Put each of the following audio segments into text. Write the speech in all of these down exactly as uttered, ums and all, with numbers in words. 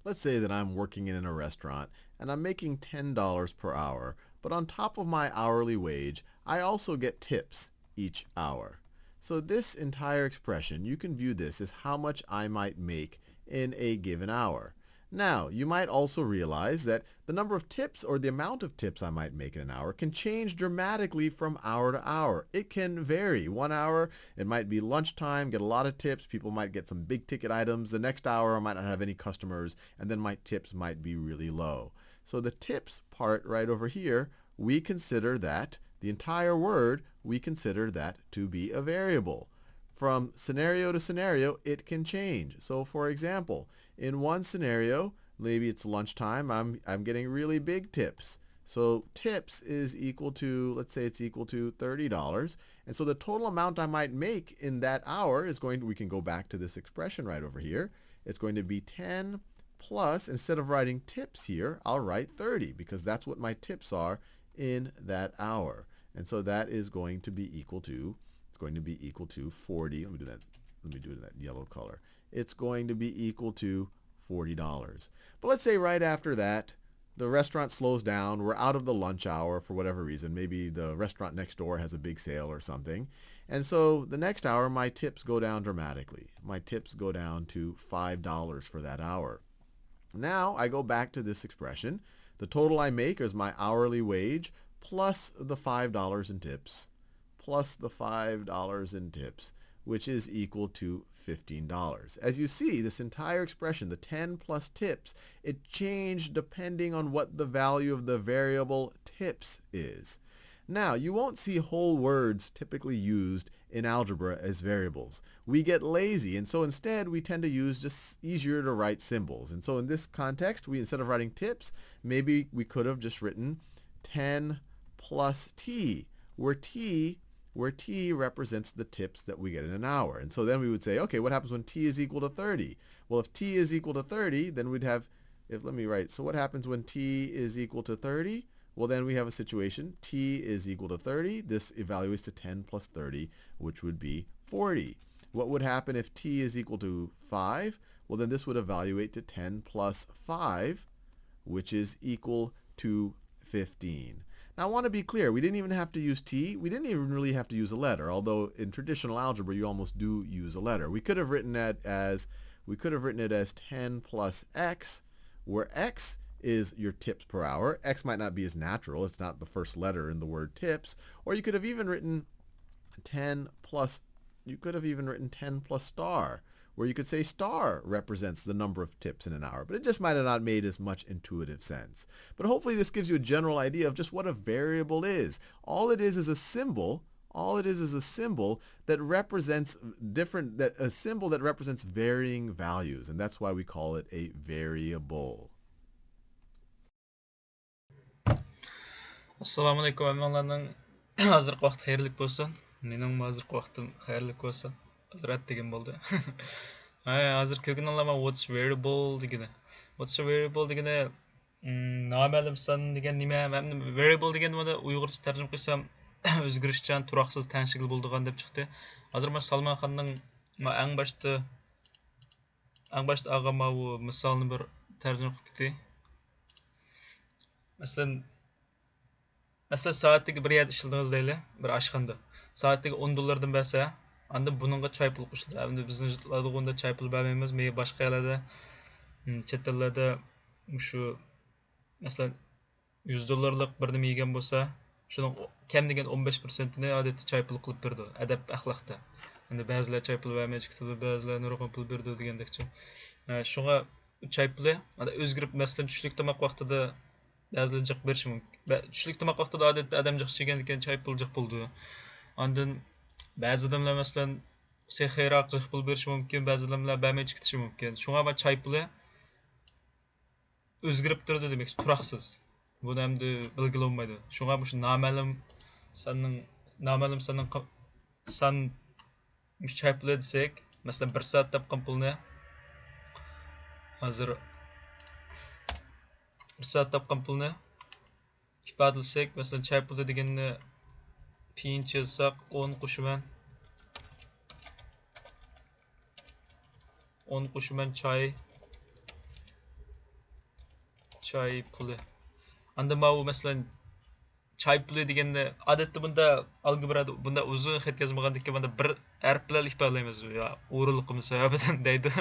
Let's say that I'm working in a restaurant and I'm making ten dollars per hour, but on top of my hourly wage, I also get tips each hour. So this entire expression, you can view this as how much I might make in a given hour. Now, you might also realize that the number of tips or the amount of tips I might make in an hour can change dramatically from hour to hour. It can vary. One hour, it might be lunchtime, get a lot of tips, people might get some big ticket items. The next hour, I might not have any customers, and then my tips might be really low. So the tips part right over here, we consider that, the entire word, we consider that to be a variable. From scenario to scenario, it can change. So for example, in one scenario, maybe it's lunchtime, I'm, I'm getting really big tips. So tips is equal to, let's say it's equal to thirty dollars. And so the total amount I might make in that hour is going to, we can go back to this expression right over here. It's going to be ten plus, instead of writing tips here, I'll write thirty because that's what my tips are in that hour. And so that is going to be equal to, it's going to be equal to forty. Let me do that. Let me do it in that yellow color. It's going to be equal to forty dollars. But let's say right after that, the restaurant slows down, we're out of the lunch hour for whatever reason, maybe the restaurant next door has a big sale or something, and so the next hour my tips go down dramatically. My tips go down to five dollars for that hour. Now I go back to this expression. The total I make is my hourly wage plus the five dollars in tips, plus the five dollars in tips, which is equal to fifteen dollars. As you see, this entire expression, the ten plus tips, it changed depending on what the value of the variable tips is. Now, you won't see whole words typically used in algebra as variables. We get lazy, and so instead we tend to use just easier to write symbols. And so in this context, we, instead of writing tips, maybe we could have just written ten plus t, where t where t represents the tips that we get in an hour. And so then we would say, okay, what happens when t is equal to thirty? Well, if t is equal to thirty, then we'd have, if, let me write, so what happens when t is equal to thirty? Well, then we have a situation, t is equal to thirty, this evaluates to ten plus thirty, which would be forty. What would happen if t is equal to five? Well, then this would evaluate to ten plus five, which is equal to fifteen. Now, I want to be clear, we didn't even have to use t, we didn't even really have to use a letter, although in traditional algebra you almost do use a letter. We could have written it as, we could have written it as ten plus x, where x is your tips per hour. X might not be as natural, it's not the first letter in the word tips, or you could have even written ten plus, you could have even written ten plus star, where you could say star represents the number of tips in an hour, but it just might have not made as much intuitive sense. But hopefully this gives you a general idea of just what a variable is. All it is is a symbol. All it is is a symbol that represents different, that a symbol that represents varying values, and that's why we call it a variable. ئەسسالامۇئەلەيكۇم، ھەممىڭلارنىڭ ھازىرقى ۋاقتى خەيرلىك بولسۇن. مېنىڭمۇ ھازىرقى ۋاقتىم خەيرلىك بولسۇن. ھازىر ئەتىگەن بولدى. ھەي، ھازىر كۆرگىنىڭلار ما، what's variable دېگىنى. What's variable دېگىنى، ئىم، نامەلۇم سان دېگەن نېمە؟ مەن variable دېگەن مانا ئۇيغۇرچە تەرجىمە قىلسام، ئۆزگىرىشچان، تۇراقسىز، تەڭشىگىلى بولىدىغان دەپ چىقتى. ھازىر ما سالمانخاننىڭ ما ئەڭ باشتا، ئەڭ باشتا ئالغان ماۋۇ مىسالنى بىر تەرجىمە قىلىپ كېتەي. مەسىلەن، مەسىلەن، سائەتتىگە بىر يەردە ئىشلىدىڭىز دەيلى، بىر ئاشخانىدا. سائەتتىگە ئون دوللاردىن بەرسە، ئاندىن بۇنىڭغا چاي پۇلى قوشۇلىدۇ. ئەمدى بىزنىڭ ئۇندا چاي پۇلى بەرمەيمىز، مەيلى باشقا يەرلەردە، م، چەت ئەللەردە مۇشۇ، مەسىلەن، يۈز دوللارلىق بىر نېمە يېگەن بولسا، شۇنىڭ كەم دېگەن ئون بەش پىرسەنتىنى ئادەتتە چاي پۇلى قىلىپ بېرىدۇ، ئەدەپ ئەخلاقتا. ئەمدى بەزىلەر چاي پۇلى بەرمەي چىقىدۇ، بەزىلەر نۇرغۇن پۇل بېرىدۇ دېگەندەكچۇ. ئە، شۇڭا چاي پۇلى ئانداق ئۆزگىرىپ، مەسىلەن، چۈشلۈك تاماق ۋاقتىدا بەزىلەر جىق بېرىشى مۇمكىن. بە-، چۈشلۈك تاماق ۋاقتىدا ئادەتتە ئادەم جىق ئىچىگەندىكىن چاي پۇلى جىق بولىدۇ. ئاندىن بەزى ئادەملەر، مەسىلەن، سېخىيراق جىق پۇل بېرىشى مۇمكىن، بەزى ئادەملەر بەرمەي چىقىشى مۇمكىن. شۇڭا مانا چاي پۇلى ئۆزگىرىپ تۇرىدۇ دېمەكچى، تۇراقسىز. بۇنى ئەمدى بىلگىلى بولمايدۇ. شۇڭا مۇشۇ نامەلۇم ساننىڭ، نامەلۇم ساننىڭ ق-، سان مۇشۇ چاي پۇلى دېسەك، مەسىلەن، بىر سائەت تاپقان پۇلنى، ھازىر بىر سائەت تاپقان پۇلنى ئىپادىلىسەك، مەسىلەن، چاي پۇلى دېگەننى پىيىنچە يازساق، ئون قوشىمەن، ئون قوشىمەن چاي، چاي پۇلى. ئاندىن ماۋۇ مەسىلەن، چاي پۇلى دېگەننى ئادەتتە بۇندا ئالگېبرادا بۇنداق ئۇزۇن خەت يازمىغاندىكىن مانا بىر ھەرپ بىلەن ئىپادىلەيمىز. يا ئورۇنلۇقىمىز سەۋەبىدىن دەيدۇ.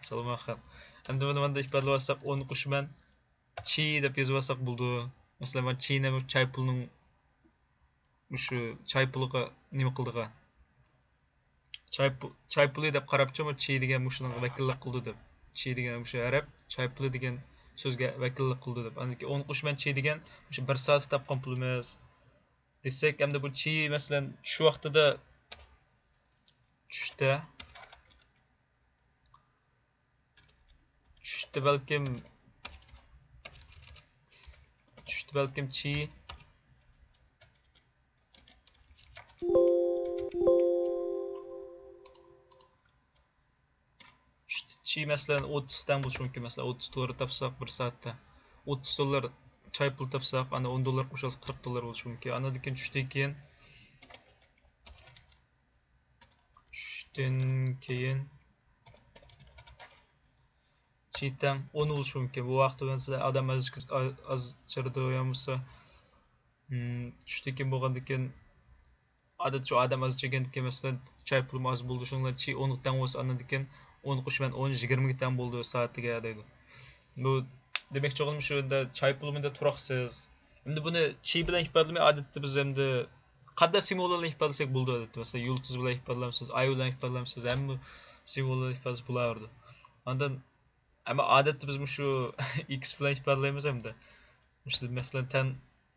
سالماق خان. ئەمدى بۇنى مانا ئىپادىلەپ ئالساق، ئون قوشىمەن چى دەپ يېزىۋالساق بولىدۇ. مەسىلەن، مانا چىنى چاي پۇلىنىڭ مۇشۇ چاي پۇلىغا نېمە قىلىدىغان. چاي پۇ-، چاي پۇلى دەپ قاراپچۇ، چى دېگەن مۇشۇنىڭغا ۋەكىللىك قىلىدۇ دەپ. چى دېگەن مۇشۇ ھەرپ، چاي پۇلى دېگەن سۆزگە ۋەكىللىك قىلىدۇ دەپ. ئاندىن كېيىن ئون قوشىمەن چى دېگەن مۇشۇ بىر سائەتتە تاپقان پۇلىمىز دېسەك، ئەمدى بۇ چى مەسىلەن چۈش ۋاقتىدا، چۈشتە، چۈشتە بەلكىم، چۈشتە بەلكىم چى چۈشتىچى، مەسىلەن، ئوتتۇز تەڭ بولۇشى مۇمكىن. مەسىلەن، ئوتتۇز دوللار تاپساق بىر سائەتتە، ئوتتۇز دوللار چاي پۇل تاپساق، ئاندىن ئون دوللار قوشساق قىرىق دوللار بولۇشى مۇمكىن. ئاندىن كېيىن چۈشتىن كېيىن، چۈشتىن كېيىن چى تەڭ ئون بولۇشى مۇمكىن. بۇ ۋاقىتتا مەسىلەن ئادەم ئاز، ئاز چىرىدۇ يا بولمىسا، چۈشتىن كېيىن بولغاندىن كېيىن، ئادەتتە شۇ ئادەم ئاز چىرىگەندىن كېيىن، مەسىلەن، چاي پۇلىمۇ ئاز بولىدۇ، شۇنىڭ بىلەن چى ئونغا تەڭ بولسا، ئاندىن كېيىن ئون قوشىمەن ئون يىگىرمىگە تەڭ بولىدۇ سائەتىگە دەيدۇ. بۇ دېمەكچى بولغىنىم شۇ، ئەمدى چاي پۇلى مۇنداق تۇراقسىز. ئەمدى بۇنى چى بىلەن ئىپادىلىمەي، ئادەتتە بىز ئەمدى قانداق سىمۋول بىلەن ئىپادىلىسەك بولىدۇ، ئادەتتە مەسىلەن يۇلتۇز بىلەن ئىپادىلەمسىز، ئاي بىلەن ئىپادىلەمسىز، ھەممە سىمۋول بىلەن ئىپادىلىسە بولاۋېرىدۇ. ئاندىن ئەمما ئادەتتە بىز مۇشۇ ئىكس بىلەن ئىپادىلەيمىز ئەمدى. مۇشۇ مەسىلەن تەن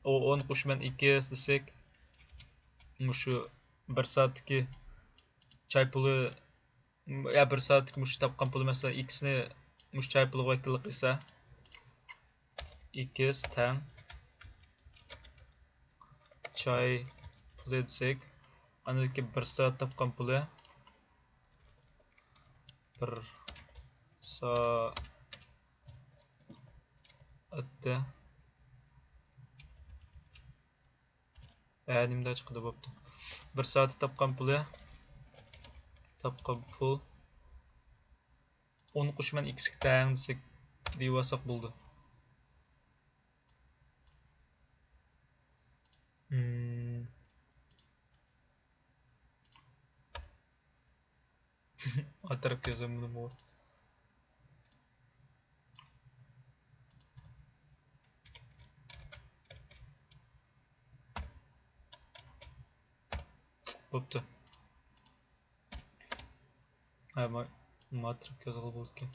ئون قوشىمەن ئىكس دېسەك، مۇشۇ بىر سائەتتىكى چاي پۇلى، يا بىر سائەتتىكى مۇشۇ تاپقان پۇلى، مەسىلەن ئىكسنى مۇشۇ چاي پۇلىغا ۋەكىللىك قىلسا، ئىكس تەڭ چاي پۇلى دېسەك، ئاندىن كېيىن بىر سائەت تاپقان پۇلى، بىر سائەتتە، ھە، نېمىدە چىقىدۇ، بوپتۇ. بىر سائەتتە تاپقان پۇلى، تاپقان پۇل ئون قوشىمەن ئىكسكە تەڭ دېسەك، دېيىۋالساق بولىدۇ. ئاتراپ يازامدۇ بۇ؟ بوپتۇ. ھە، ما-، ماترىك يازغىلى بولىدىكەن.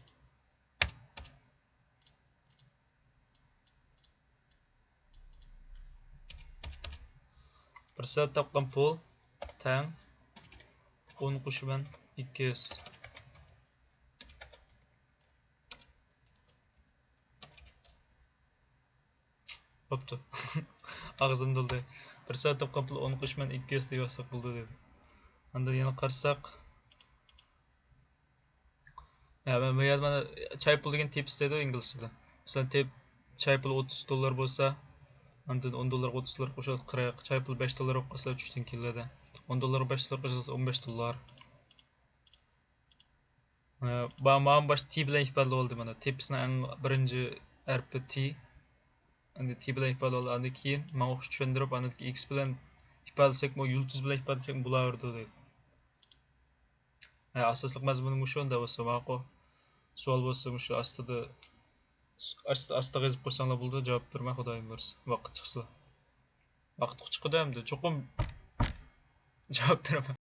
بىر سائەت تاپقان پۇل تەڭ ئون قوشىمەن ئىككى يۈز. بوپتۇ. ئاغزىم دولدى. بىر سائەت تاپقان پۇل ئون قوشىمەن ئىككى يۈز دېيىۋالساق بولىدۇ دېدى. ئاندىن يەنە قارىساق. ھە، مەن بۇ يەردە مانا چاي پۇل دېگەن تىپس دەيدۇ ئىنگلىزچىدا. مەسىلەن، تىپ، چاي پۇل ئوتتۇز دوللار بولسا، ئاندىن ئون دوللارغا ئوتتۇز دوللار قوشۇلسا قىرىق، چاي پۇل بەش دوللار بولۇپ قالسا ئۈچتىن كېلىدۇ. ئون دوللارغا بەش دوللار قوشۇلسا ئون بەش دوللار. ئە، با-، مانا باشتا تى بىلەن ئىپادىلەپ ئالدى مانا. تىپسنىڭ ئەڭ بىرىنچى ھەرپى تى. ئەمدى تى بىلەن ئىپادىلەپ ئالدى. ئاندىن كېيىن ماڭا ئوخشاش چۈشەندۈرۈپ، ئاندىن كېيىن ئىكس بىلەن ئىپادىلىسەكمۇ، يۇلتۇز بىلەن ئىپادىلىسەكمۇ بولاۋېرىدۇ دەيدۇ. ھە، ئاساسلىق مەزمۇنى مۇشۇ، ئۇنداق بولسا ماقۇل. سوئال بولسا مۇشۇ ئاستىدا، ئاستىدا، ئاستىغا يېزىپ قويساڭلار بولىدۇ، جاۋاب بېرىمەن، خۇدايىم بۇيرۇسا. ۋاقىت چىقسا. ۋاقىت چىقىدۇ ئەمدى، چوقۇم جاۋاب بېرىمەن.